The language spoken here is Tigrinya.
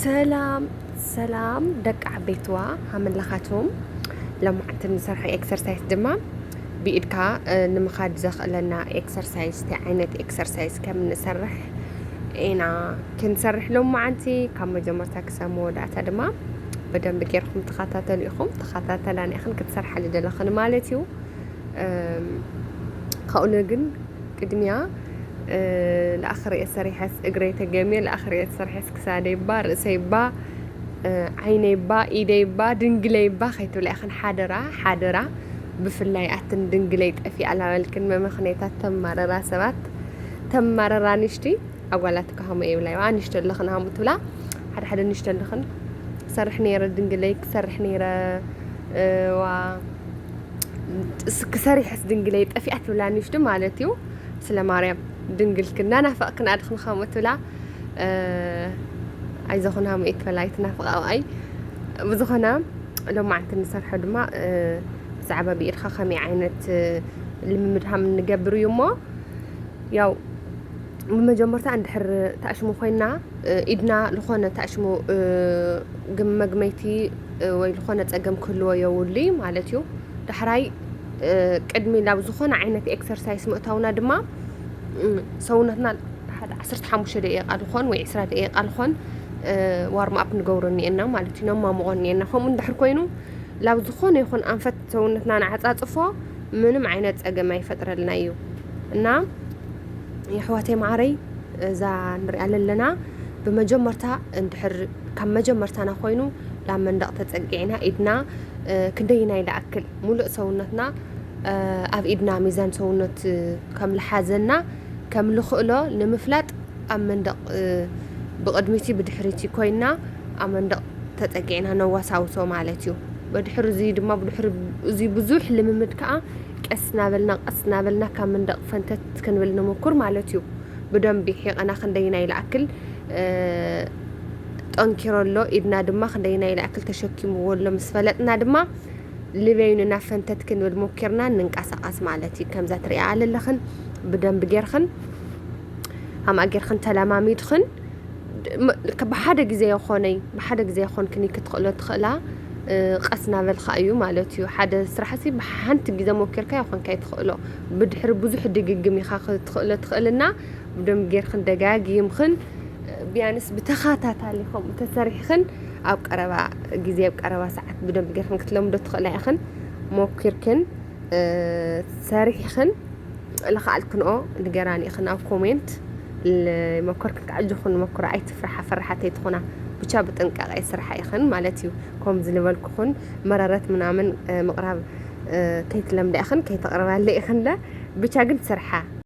ሰላም ሰላም ደቂ ዓበይትዋ ሃመለኻትዎም። ሎማዓንቲ ንሰርሖ ኤክሰርሳይዝ ድማ ብኢድካ ንምኻድ ዘኽእለና ኤክሰርሳይዝ እንታይ ዓይነት ኤክሰርሳይዝ ከም ንሰርሕ ኢና ክንሰርሕ ሎማዓንቲ። ካብ መጀመርታ ክሳብ መወዳእታ ድማ ብደንብ ጌርኩም ተኸታተሉ ኢኹም። ተኸታተላን ኢኽን ክትሰርሓ ዝደለኽን ማለት እዩ። ካብኡ ግን ቅድሚያ ለኣኽርየ ሰሪሐስ እግረይ ተገምየ ለኣኽርየ ሰሪሐስ ክሳደይ እባ ርእሰይ እባ ዓይነይ እባ ኢደይ እባ ድንግለይ እባ ከይትብላ ኢኽን ሓደራ ሓደራ። ብፍላይ ኣትን ድንግለይ ጠፊኣ ላበልክን መመኽነይታት ተማረራ ሰባት ተማረራ ንሽቲ ኣጓላት ካሃሞ የብላይ ዋ ንሽቶ ኣለኽን ሃሙ ትብላ ሓደ ሓደ ንሽቶ ኣለኽን ክሰርሕ ነይረ ድንግለይ ክሰርሕ ነይረ ዋ ክሰሪሐስ ድንግለይ ጠፊኣ ትብላ ንሽዱ ማለት እዩ። ስለ ማርያም ድንግልክን ናናፈቕክን ኣድኽን ከምኡ ትብላ። ኣይዘኹን ሃሙ እየ ትበላ ኣይትናፍቕ ኣብኣይ። ብዝኾነ ሎማዓንቲ ንሰርሖ ድማ ብዛዕባ ብኢድካ ከመይ ዓይነት ልምምድ ሃም ንገብር እዩ እሞ ያው ብመጀመርታ እንድሕር ተኣሽሙ ኮይና ኢድና ዝኾነ ተኣሽሙ ግመግመይቲ ወይ ዝኾነ ጸገም ክህልዎ የውሉ ማለት እዩ። ዳሕራይ ቅድሚ ናብ ዝኾነ ዓይነት ኤክሰርሳይስ ምእታውና ድማ ሰውነትና ሓደ ዓሰርተ ሓሙሽተ ደቂቃ ዝኾን ወይ ዕስራ ደቂቃ ዝኾን ዋርም ኣፕ ንገብሮ እኒኤና ማለት እዩ። ነማሙቖ እኒኤና ከምኡ እንድሕር ኮይኑ ላብ ዝኾነ ይኹን ኣንፈት ሰውነትና ንዓጻጽፎ ምንም ዓይነት ጸገም ኣይፈጥረልና እዩ። እና የሕዋተይ መዓረይ እዛ ንሪኣ ለለና ብመጀመርታ እንድሕር ካብ መጀመርታና ኮይኑ ላብ መንደቕ ተጸጊዕና ኢድና ክንደይናይ ለኣክል ሙሉእ ሰውነትና ኣብ ኢድና ሚዛን ሰውነት ከም ልሓዘና ከም ልኽእሎ ንምፍላጥ ኣብ መንደቕ ብቕድሚቲ ብድሕሪቲ ኮይና ኣብ መንደቕ ተጸጊዕና ነዋሳውሶ ማለት እዩ። ብድሕሪ እዚ ድማ ብድሕሪ እዚ ብዙሕ ልምምድ ከዓ ቀስ እናበልና ቀስ እናበልና ካብ መንደቕ ፈንተት ክንብል ንምኩር ማለት እዩ። ብደንቢ ሒቐና ክንደይና ይለኣክል ጠንኪሮ ኣሎ ኢድና ድማ ክንደይና ይለኣክል ተሸኪምዎ ኣሎ ምስ ፈለጥና ድማ ልበይኑ ናብ ፈንተት ክንብል ሞኪርና ንንቀሳቐስ ማለት እዩ። ከምዛ ትሪኣ ኣለለኽን ብደንብ ጌርኽን ኣምኣ ጌርኽን ተለማሚድኽን ብሓደ ግዜ ይኾነይ ብሓደ ግዜ ይኾንክኒ ክትኽእሎ ትኽእላ ቀስ ናበልካ እዩ ማለት እዩ። ሓደ ስራሕ ሲ ብሓንቲ ግዜ ሞኪርካ ይኾንካ ትኽእሎ ብድሕሪ ብዙሕ ድግግም ኢኻ ክትኽእሎ ትኽእልና ብደንብ ጌርኽን ደጋጊምኽን ቢያንስ ብተኸታታሊ ከምኡ ተሰሪሕኽን ኣብ ቀረባ ግዜ ኣብ ቀረባ ሰዓት ብደንብ ጌርኽን ክትለምዶ ትኽእላ ኢኽን። ሞኪርክን ሰሪሕኽን ልኽኣልክንኦ ንገራኒ ኢኽን ኣብ ኮሜንት መኮርክን ክዓጅኹን መኮራ ኣይትፍርሓ ፈራሓተይ ትኾና ብቻ ብጥንቃቄ ስርሓ ኢኽን ማለት እዩ። ከምዚ ልበልኩኽን መረረት ምናምን ምቕራብ ከይትለምዳ ኢኽን ከይተቕርባለ ኢኽንለ ብቻ ግን ስርሓ።